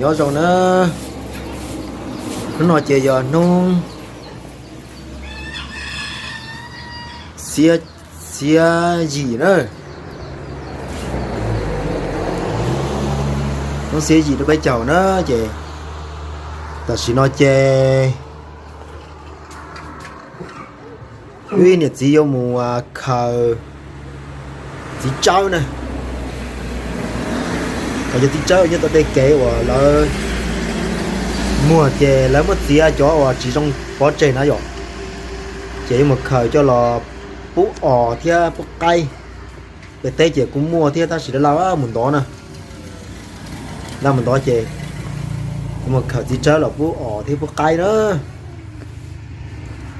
Nyob zoo na, hnub no ces yog hnub xiab, xiab yim na, hnub xiab yim rau peb caug na, ces tam sim no ces wb niam txiv yuav mus khaws txiv tsawb na. Khaws cov txiv tsawb nyob tom tej kev uas lawv muag ces lawv muab txiav cov uas tsis zoo pov tseg na yom. Ces yuav mus khaws coj los pub os thiab pub qaib. Pem teb ces kuj muaj thiab tab sis laj laj mus ntov na. Laj mus ntov ces yuav mus khaws txiv tsawb los pub os thiab pub qaib na.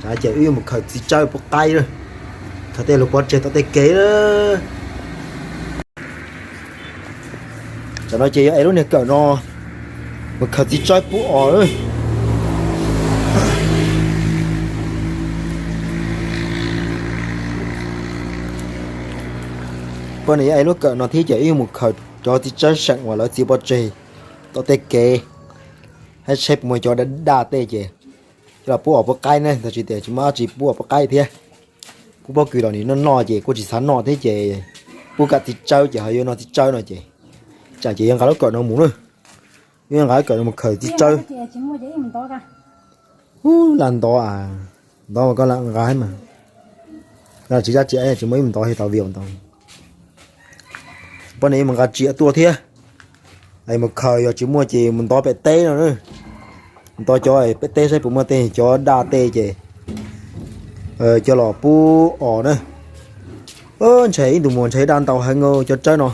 Ces wb yuav mus khaws txiv tsawb pub qaib na, khaws tej lus pov tseg tom tej kev na. Tam no ces yuav ev lub niag kawm no mus khaws txiv tsawb pub os. Poj niam yuav ev lub kawm no thiab ces wb yuav mus khaws cov txiv tsawb seem uas lawv txiav pov tseg tom tej kev, hab saib puas muaj cov daj daj tej ces coj los pub os pub qaib ne, tab sis tias tsis muaj dab tsi pub os pub qaib thiab. Pub pob kws los nim no noj ces kuj tsis xav noj thiab ces pub kam txiv tsawb ces ho yuav noj txiv tsawb no ces, tsam ces yuav nqa lub kawm no mus na. Yuav nqa lub kawm no mus khaws txiv tsawb. Ub, lam ntov, ntov mas koj lam nqa mas, koj tsis dab tsi tsis muaj ib mus ntov tau vim ntau. Poj niam mus nqa tsiaj tuaj thiab, mus khaws yog tsis muaj ces mus ntov pem teb no na. Ntov cov pem teb saib puas muaj tej cov daj tej ces coj los pub os na. Ntshai ib ntus mus ntshai daj ntau heev cov tsawb no.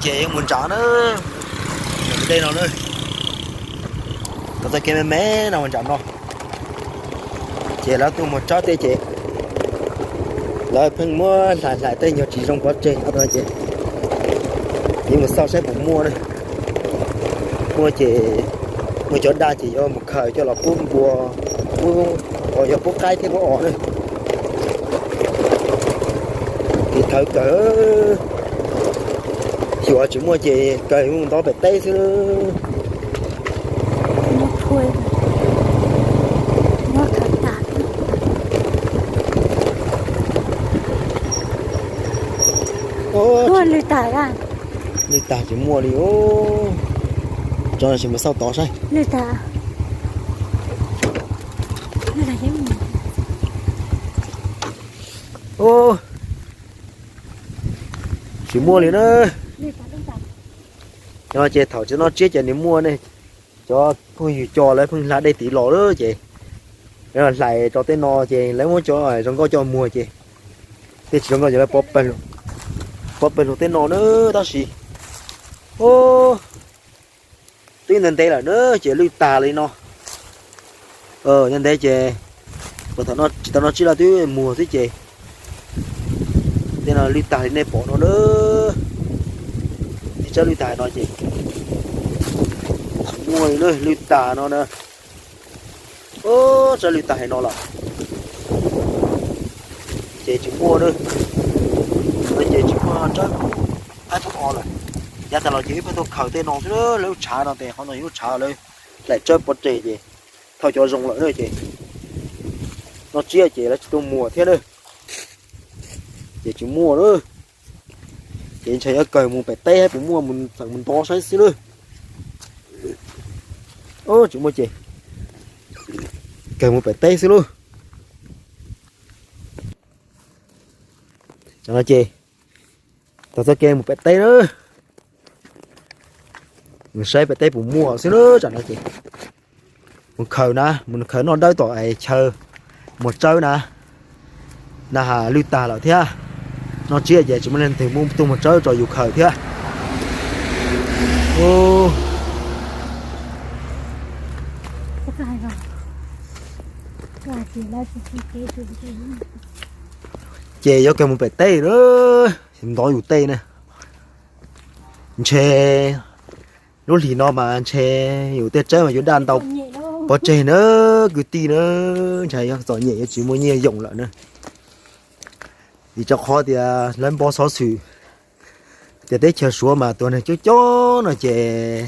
Ces yuav mus nram na, nram tej no na, tau txoj kev me me no mus nram no. Ces lawv tuaj muag tsawb tej ces lawv pheej muab hlais hlais tej nyuag tsis zoo pov tseg no ces yuav mus xauj saib puas muaj na. Muaj ces, muaj cov daj ces yuav mus khaws coj los pub npua, pub, yog pub qaib thiab pub os na. Tiv thawv kawg, xyuas tsis muaj ces kawg mus ntov pem teb xwb. Lwj tag tsis muaj li. Tso mus xauj tod saib. Tsis muaj li na. Ces thaum tsis noj tsiab ces nws muaj ne, cov phooj ywg coj lawv pheej hla dej tid los lawm ces lawv hlais rau tej no ces lawv muab cov zoo nkauj coj muag ces tej tsis zoo nkauj ces lawv pov pawg lug tej no na. Tab sis twb ntev ntev lawm na ces lwj tag li no. Ntev ntev ces thaum tsis tau noj tsiab los twb muag xwb ces tej no lwj tag li nej pom no na. Tib tsawb lwj tag no ces muaj li na, lwj tag no na. Tsawb lwj tag li no lawm ces tsis muaj na. No ces tsis muaj tsawb qaib pub os lawm. Yav tas los ces wb pheej tuaj khaws tej no xwb, lub tshav no ces qhov no yog lub tshav lawv hlais tsawb pov tseg ces thauj cov zoo lawm na ces noj tsiab ces lawv tsis tuaj muag thiab na. Ces tsis muaj na. Ces ntshai yuav kawg mus pem teb saib puas muaj, mus ntov saib xwb na. Tsis muaj ces kawg mus pem teb xwb lauj. Tam no ces tau txoj kev mus pem teb na. Mus saib pem teb puas muaj xwb na. Tam no ces mus khaws na, mus khaws noj dawb tom es chaw muag tsawb na. Na has lwj tag lawm thiab, noj tsiab ces tsis muaj leej twg tuaj muag tsawb rau yus khaws thiab. Ces yuav kawg mus pem teb na, ntov yus tej na. Ntshe lub hlis no mas ntshe yus tej tsawb mas yuav daj ntau pov tseg na, kwv tij na. Ntshai yuav txom nyem yuav tsis muaj nyiaj yoom lawm na. Vim rau qhov tias lawv npau xov xwm tias teb chaws Suav mas tus neeg coob coob no ces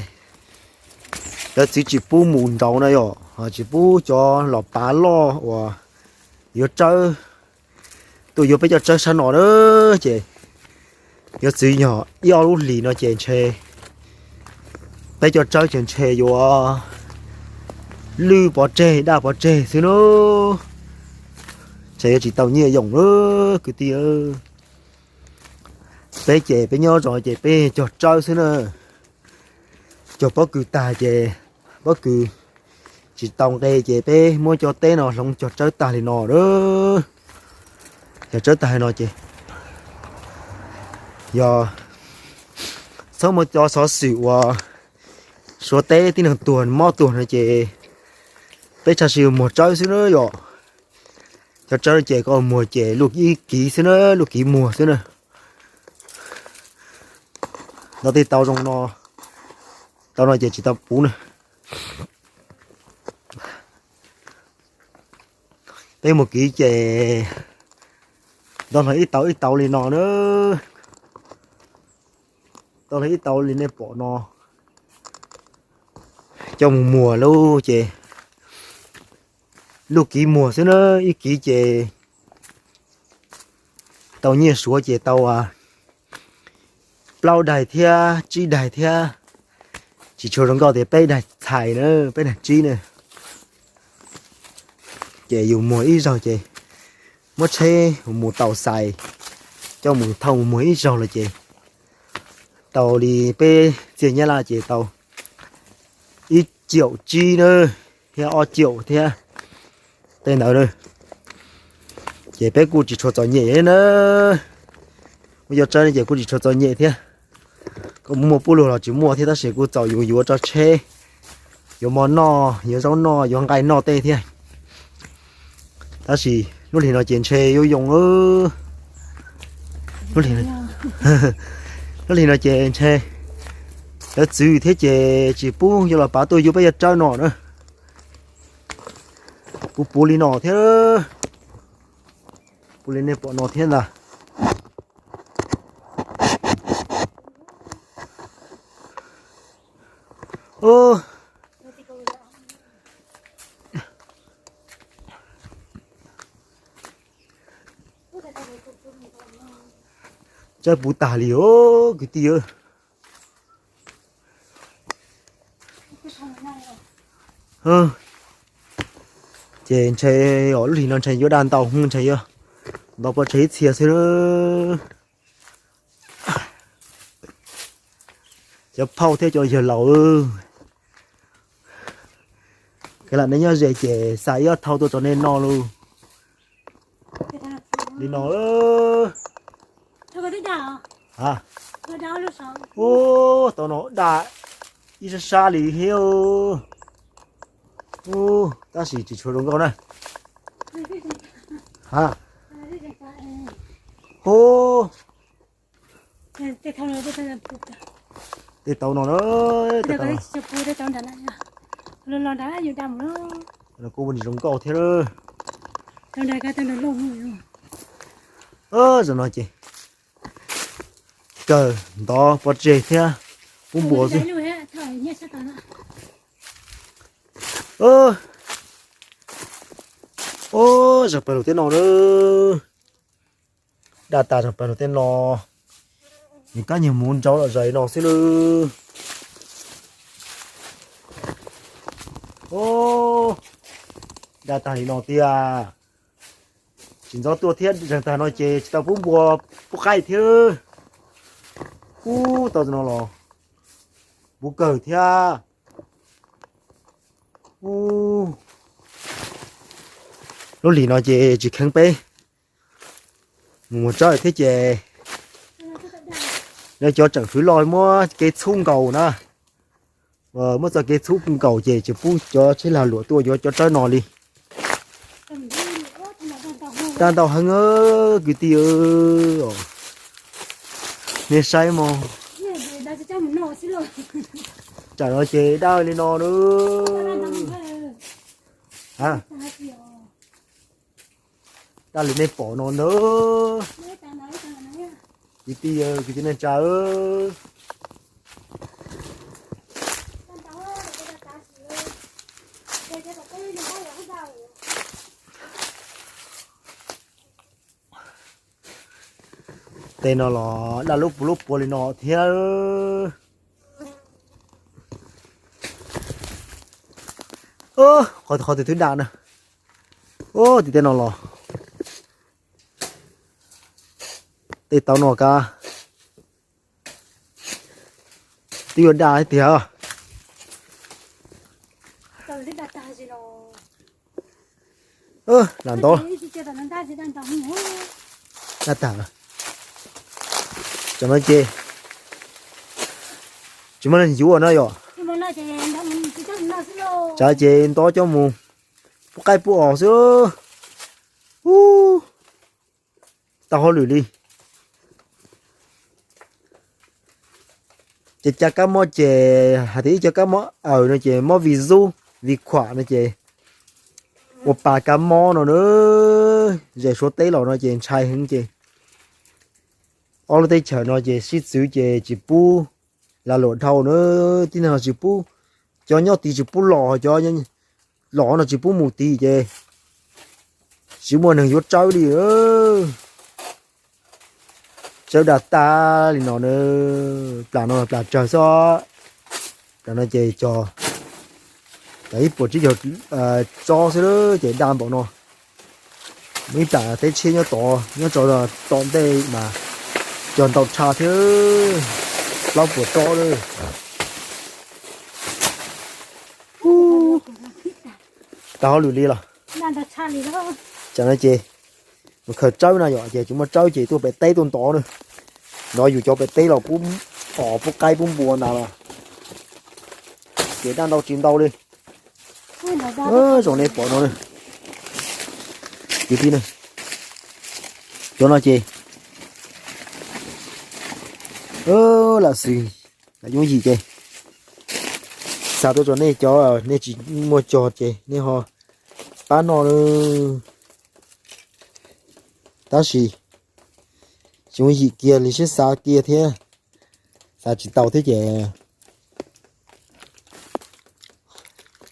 lawv txwv tsis pub mus nraud na yom, tsis pub cov los pav loj uas yuav tsawb tuaj yuav peb cov tsawb sab no na. Ces yuav txwv yog ib ob lub hlis no ces ntshe peb cov tsawb ces ntshe yuav lwj pov tseg daj pov tseg xwb na. Ntshe yuav tsis tau nyiaj yoom na kwv tij. Peb ces peb nyob zos ces peb cog tsawb xwb na. Cog pob kws tag ces pob kws tsis tau nqe ces peb muab cov teb no hloov cog tsawb tag li no na. Cog tsawb tag li no ces yog txhob muaj cov xov xwm uas Suav teb tib neeg tuag mob tuag no ces peb tshaj siv muag tsawb xwb na yom. Cov tsawb ces koj muag ces luaj ib kiv xwb na, luaj kiv muag xwb na. Ntov tej tau zoo no, tau no ces tsis tau puv na. Peb muag kiv ces ntov hlo ib tau ib tau li no na. Ntov hlo ib tau li nej pom no. Coj mus muag lauj ces luaj kiv muag xwb na, ib kiv ces tau nyiaj Suav ces tau plaub daig thiab tsib daig thiab, tsis tshua zoo nkauj tias peb daig txhais na, peb daig tsib na. Ces yus muag ib zaug ces muab tsheb mus tau xais, coj mus thauj mus muag ib zaug los ces tau li peb txiaj nyab laj ces tau ib ciaum tsib na, thiab ob ciaum thiab tej ntawd na. Ces peb kuj tsis tshua txom nyem na, muab cov tsawb no ces kuj tsis tshua txom nyem thiab. Koj muaj pub luag los tsis muaj thiab tab sis kuj txaus yus yuav tso tsheb, yuav mov noj, yuav zaub noj, yuav nqaij noj tej thiab. Tab sis lub hlis no ces ntshe yuav yoo, lub hlis no ces ntshe lawv txwv thiab ces tsis pub yuav los pav tuaj yuav peb cov tsawb no na. Puv puv li no thiab, puv li nej pom no thiab ntag. Tsawb puv tag li os kwv tij. Ces ntshe os lub hlis no ntshe yuav daj ntau, ntshe yuav ntau pov tseg ib txhia xwb. Cov phauj thiab cov yawg laus, kheev lam nej nyob ze ces xa ib ob thau tuaj rau nej noj lauj. Li no. Ub, tau no daj ib sab sab li thiab. Ub, tab sis tsis tshua zoo nkauj na. Ha. Ub. Tej tau no na, kuj zoo nkauj thiab. Zaum no ces kawg ntov pov tseg thiab pub npua xwb. Ub, zaum pawg lug tej no na. Daj tas zaum pawg lug tej no, nws kab nyiag mus nrau los zais no xwb na. Ub, daj tas li no tiag. Tsis ntxov tuaj thiab, zaum tag no ces tsis tau pub npua pub qaib thiab. Ub, tau no los puv kawg thiab. Ub, lub hlis no ces tsis kheev peb mus mus tsawb thiab ces yog cov tseem hwv loj muab kev txhub nkaus na. Muab txoj kev txhub nkaus ces tsis pub cov tsheb lag luam tuaj yuav cov tsawb no li. Daj ntau heev kwv tij. Nej saib mog. Tsam no ces daj li no na. Daj li nej pom no na. Kwv tij, kwv tij neej tsa. Tej no los daj lub puv lub puav li no thiab. Qhov, qhov twg twb daj na. Ub, tim tej no los tej tau no kab twb yuav daj tiag. Lam ntov. Daj tag. Tam no ces tsis muaj leej yuav no yom. Tsav ces ntov coj mus pub qaib pub os xwb. Ub, tau hauj lwm li. Ces cov kab mob ces hais tias ib co kab mob aws no ces mob vi zub vi khuam no ces ua pa kab mob no na. Zem Suav teb los no ces ntshai heev ces ob lub teb chaws no ces sib txwv ces tsis pub lag luam dhau na. Tib neeg los tsis pub, cov nyob tid tsis pub los, cov los no tsis pub mus tid ces tsis muaj neeg yuav tsawb li. Tsawb daj tag li no na. Plas no plas tsawg xwb. Plas no ces cog tas ib puas tsib caug tsob xwb ces daj npaum no. Muaj ib plas teb tsheb nyob tod, nyob tso tom ntej mas cog ntau tshaj thiab, plaub puas tsob lawm. Tag hauj lwm li los. Tam no ces mus khaws tsawb na yom, ces tsis muaj tsawb ces tuaj pem teb tuaj ntov na. Nov yus cov pem teb los kuj Pom pub qaib pub npua ntag los ces daj ntau tsis ntau li. Zoo nej pom no na, kwv tij na, cov no ces lam xwm, lam yooj yim ces xa tuaj rau nej cov nej tsis muaj cog ces nej ho pab noj. Tab sis tsis yooj yim kiag li, siab xav kiag thiab, xav tsis tau thiab ces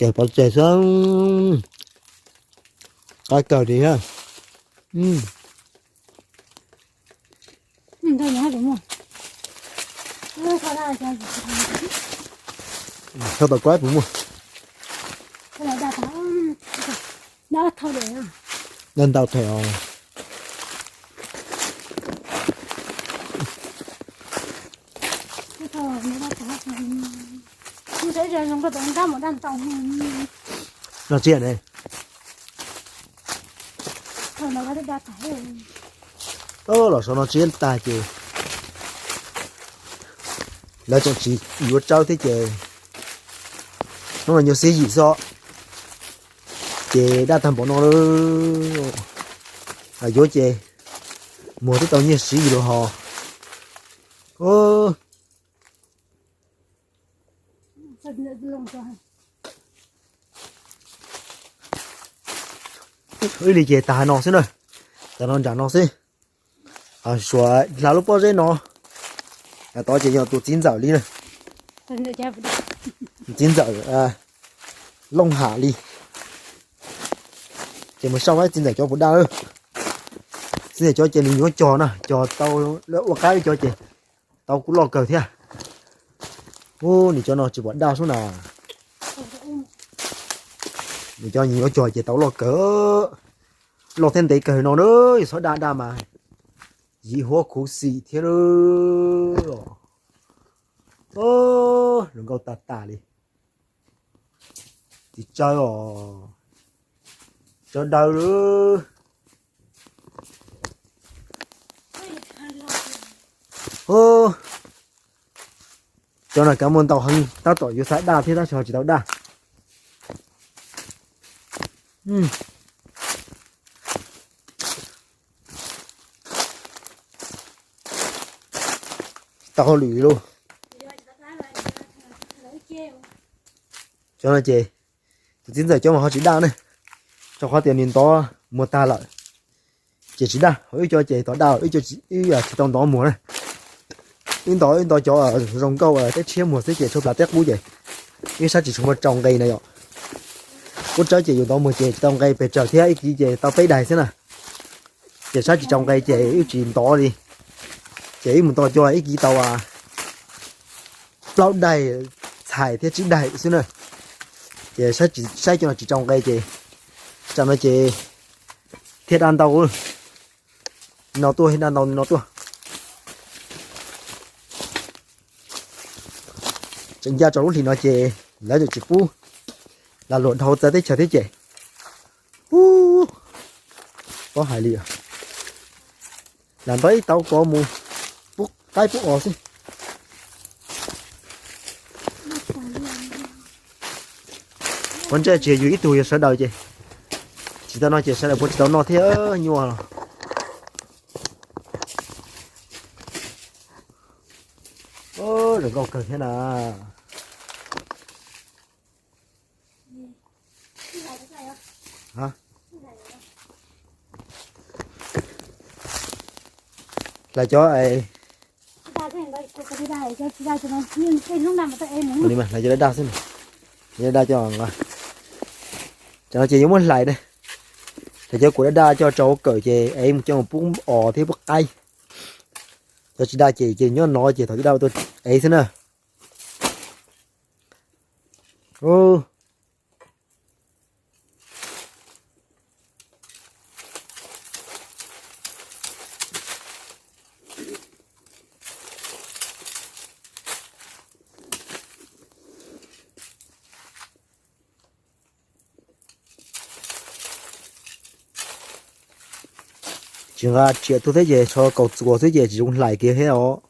kawg pov tseg xwb, qab kawg li thiab. Thaub tau kuab puas muaj? Daj ntau thiab os. No tsiaj ne. Los saum no tsiaj tag ces lawv tseem tsis yuav tsawb thiab ces hnub no nyuag xiab yim xwb ces daj tag npaum no lawm. Yuav ces muag twb tau nyiaj siv lawm hos. Ib li ces tag no xwb na, tag no nram no xwb. Suav hla lub pob zeb no, tod ces yog tus txiv ntxawm li na, txiv ntxawm Looj Ham li. Ces mus saib txiv ntxawm cov puas daj. Txiv ntxawm cov ces nws yuav cog na, cog tau ua qab cov ces tau kuj loj kawg thiab. Ub, nws cov no tsis pom daj sub na. Nws cov nws yuav cog ces tau loj kawg, loj thiab ntev kawg no na, yog txhob daj daj mas yim huab khuv xim thiab. Hluas nkauj tag tas li. Tis tsawv os, tsawv daw lawm. Cov no kav muaj ntau heev, tab tom yuav xav daj thiab tab sis ho tsis tau daj. Tsis tau hauj lwm lauj. Cov no ces tus txiv ntxawm cov mas ho tsis daj ne, rau qhov tias nws ntov muag tag lawm, ces tsis daj. Ho wb cov ces tau daj, wb tsis tau ntov muag na. Wb ntov, wb ntov cov zoo nkauj teb tshiab muag xwb ces tshuav plaws teb qub ces wb saib tsis tshua muaj tsau nqe na yom. Kuv tsawb ces yus ntov muag ces tsis tau nqe pes tsawg thiab, ib kiv ces tau peb daig xwb na. Ces saib tsis tsau nqe ces wb tsis ntov li. Ces wb mus ntov cov ib kiv tau plaub daig txhais thiab tsib daig xwb na. Ces saib cov no tsis tsau nqe ces tsam no ces thiaj daj ntau. No tuaj thiaj daj ntau no tuaj. Tseem ncaj rau lub hlis no ces lawv tseem tsis pub lag luam dhau txawv teb chaws thiab ces, ub, paub hais li, lam ntov ib tauv kov mus pub qaib pub os xwb. Ua ntsej tsis yog yus ib tug, yog sawv daws ces, tsis tau no ces sawv daws puav tsis tau noj thiab nyuaj. Zoo nkauj kawg thiab na. Hlais cov, hlais cov daj daj xwb, daj cov, cov no ces yuav muab hlais na. Hlais cov kuv daj daj coj rau kawm ces ev mus coj mus pub os thiab pub qaib. Cov tsis daj ces ces nyob no ces thaum twg daj tuaj ev xwb na. Tsis nqa riam tuaj thiab ces tshuav kaus txuas xwb ces tsis zoo hlais kiag thiab os.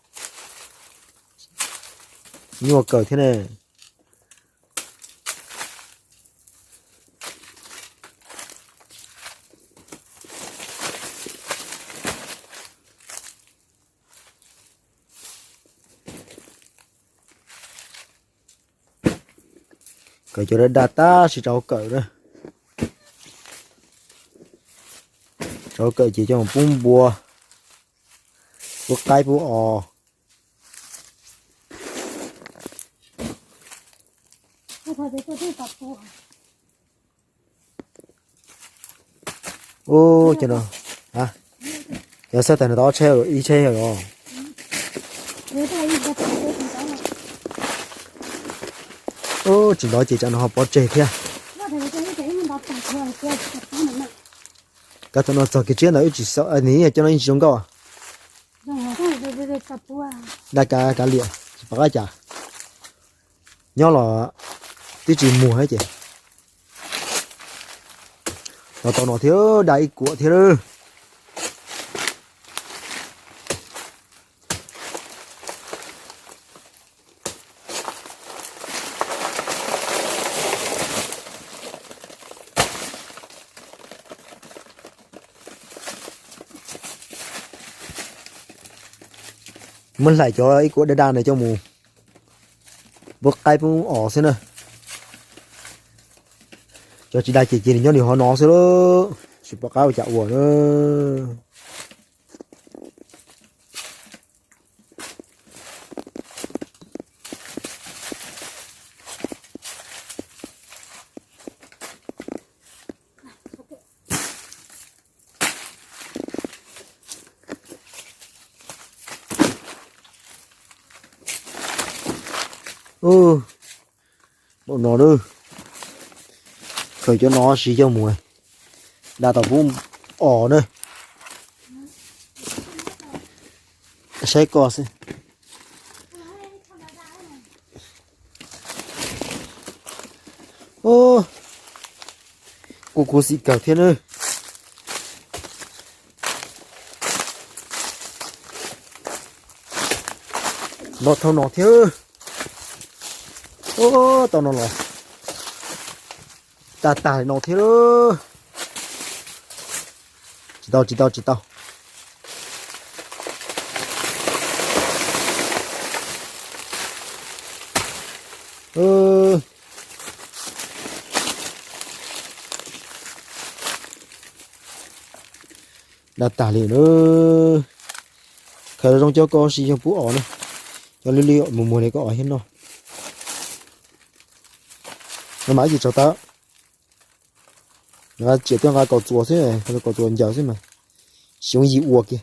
Nyuaj kawg thiab ne. Kawm cov daj daj tab sis rau kawm na. Rau kawm ces coj mus pub npua, pub qaib pub os. Ub, cov no, cov xab tais no tau ob tsheb ib tsheb os. Ub, tsis ntov ces tsam no ho pov tseg thiab. Kav tom no txog kiag tsiab ntawd wb tsis xav, nim cov no yeej tsis zoo nkauj. Daj kav kav liam tsis pom qab cas. Nyob los twb tsis muag ces. Los tau no thiab, daj ib kuam thiab lawm. Muab hlais cov ib kuam daj daj no coj mus pub qaib pub os xwb na. Cov tsis daj ces cia li nyob li hauv no xwb lawm, tsis pom qab ua cas ua na. Ub, no na, khaws cov no siv coj mus, daj tau pub os na. Saib koj xwb. Kuj khuv xim kawg thiab na. Los tau no thiab. Tau no los tag tag li no thiab. Tsis tau, tsis tau, tsis tau. Daj tag li na. Khaws zoo coj koj siv coj pub os na. Coj lwj lwj mus muag li koj os thiab no. No mas ib tsis tsaug tawb. Nqa tsiam tuaj nqa kaus txuas xwb, kaus txuas ncaws xwb mas. Xyov yim ua kiag.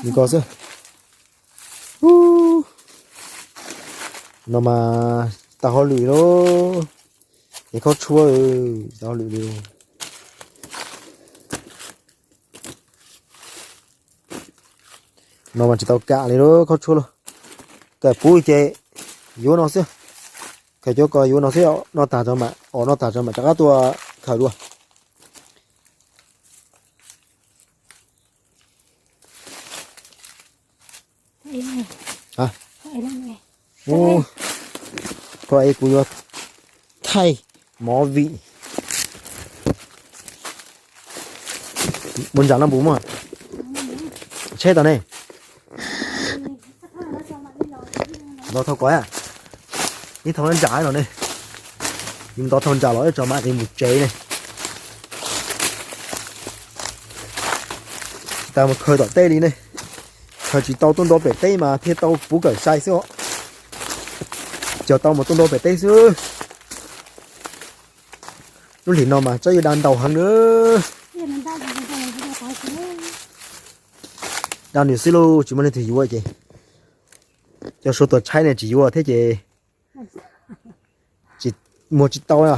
Li ko xwb. No mas tag hauj lwm lauj. Es khaub tshuab tag hauj lwm li. No mas tsis tau kam li lauj, khaub tshuab lauj. Kam pub ces yuav no xwb. Khaws cov ko yuav no xwb, noj tag tso mam, os noj tag tso mam rov qab tuaj khaws dua. Koj es kuv yuav thaij movie. Mus ntsam no puas muaj tsheb tau ne? Ntov thauj ko, ib thauj ntsam no ne. Ntov thauj ntsam los ib tso mam li mus tsev ne. Tsis tas mus khaws tom teb li ne. Khaws tsis tau tuaj nto pem teb mas thiaj tau puv kawm sai xwb os. Cog tau mus tuaj nto pem teb xwb. Lub hlis no mas tsob yuav da ntau heev na. Da nws xwb lauj, tsis muaj leej twg yuav ces cov suav tuam tshaib ne tsis yuav thiab ces tsis, muag tsis tau na.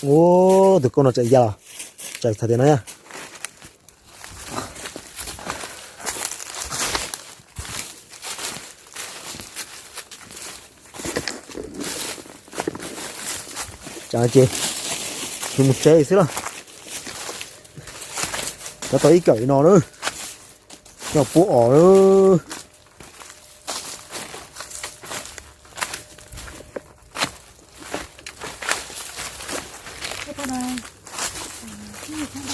Ub, tus kauj no tseem ya los, tseem txog tias no na. Tsam ces mus tsev xwb los. Cov tau ib kawm li no na, coj pub os na.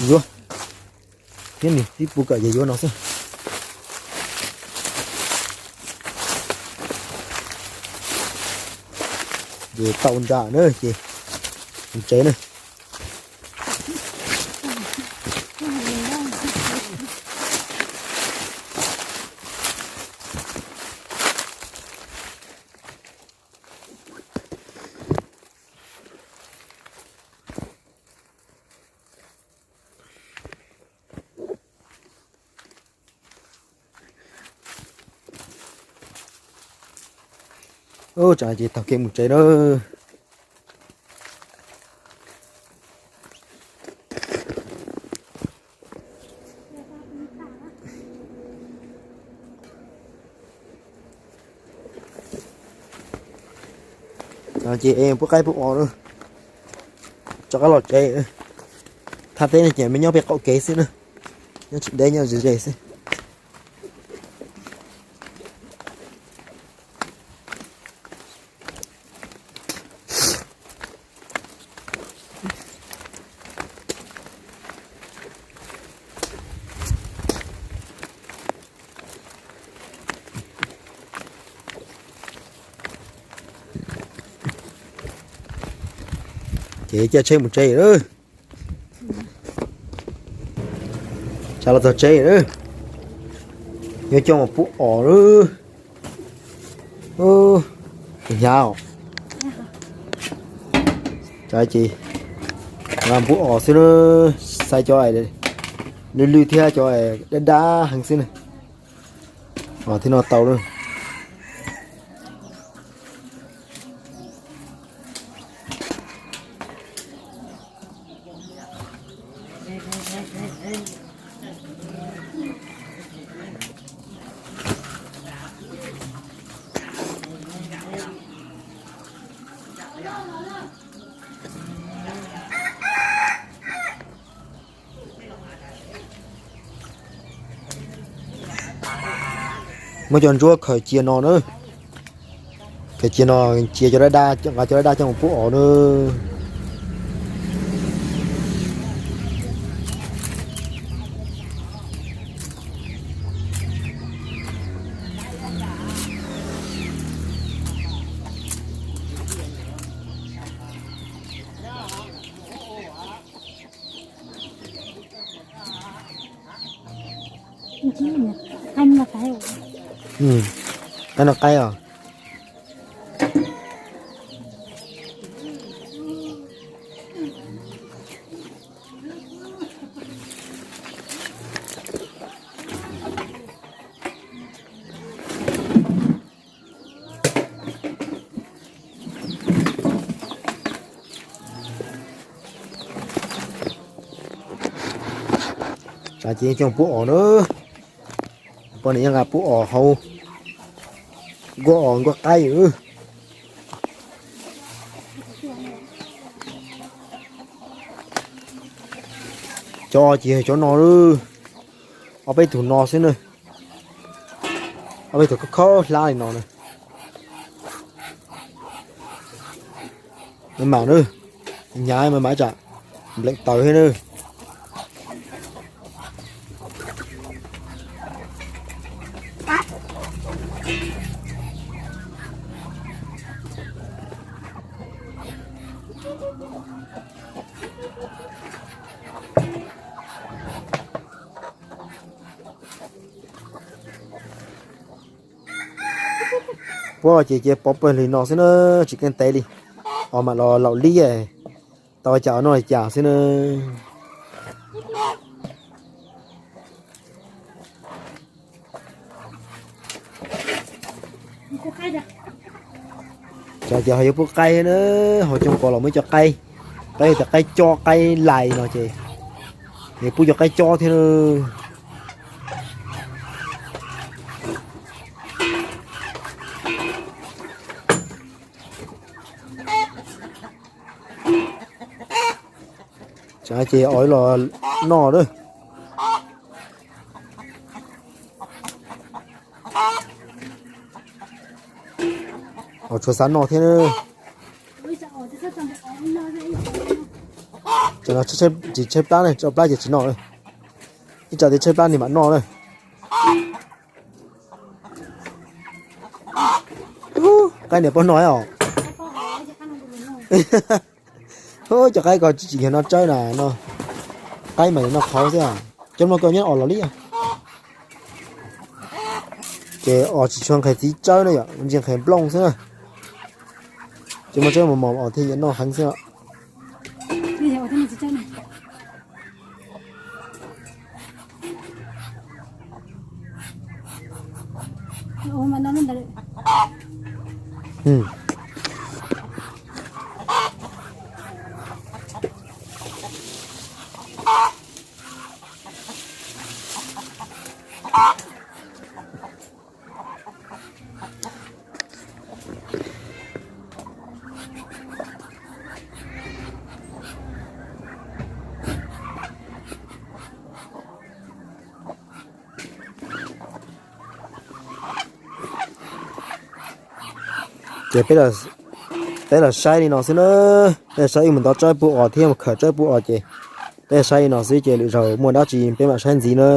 Yuav, thiab nws tib pub kawm ces yuav no xwb. Ces tau nram na ces mus tsev na. Ub, tsam ces taug kev mus tsev na. Ces pub qaib pub os na, rov qab los tsev. Thaj teb no ces me nyob pem qaum kev xwb na, nyob tsis deb, nyob ze ze xwb. Ces caij tsheb mus tsev lawm. Tsam los txog tsev lawm, yuav coj mus pub os lawm. Hnyav os. Tsam ces pub os xwb na, xaiv cov lwj lwj thiab cov dab dab heev xwb na. Os thiab no tau lawm. Muab cov ntsuab khaws cia no na. Khaws cia no, cia cov dab dab, nqa cov dab dab coj mus pub os na. Qaib no qaib os. Tsam ces coj pub os na. Poj niam nqa pub os hauv nkuaj os nkuaj qaib. Cov os ces cov no, ob peb tug no xwb na. Ob peb tug khob khob hlab li no na. Maj mam na, hnyav maj mam tsam npleem taws thiab na. Puab ces cia pov pawg li no xwb na, tsis keej tev li. Os mam los laum lib, tau cas noj li cas xwb na. Tsam ces ho yuav pub qaib na, ho coj pov los muab cov qaib Qaib tias qaib cob qaib lais no ces, es pub cov qaib cob thiab na. Ces os los noj na. Os tshuav xav noj thiab na. Ces no tsis tshaib plab ne, tshaib plab ces tsis noj na. Ib tsam tias tshaib plab ni mam noj na. Qaib niam poj no os. Cov qaib ko tsis tsim nyog noj tsawb na no. Qaib mas noj qhauv xwb. Cov no koj nyob os los li. Ces os tsis tshua nqhis txiv tsawb na yom, ntsia nqhis nplooj xwb na. Ces muaj tsawb mos mos os thiaj yuav noj heev xwb. Ces peb los saib li no xwb na. Peb saib ib mus ntov tsawb pub os thiab mus khawm tsawb pub os ces peb saib li no xwb ces lwm zaus muaj dab tsi peb mam saib ntxiv na.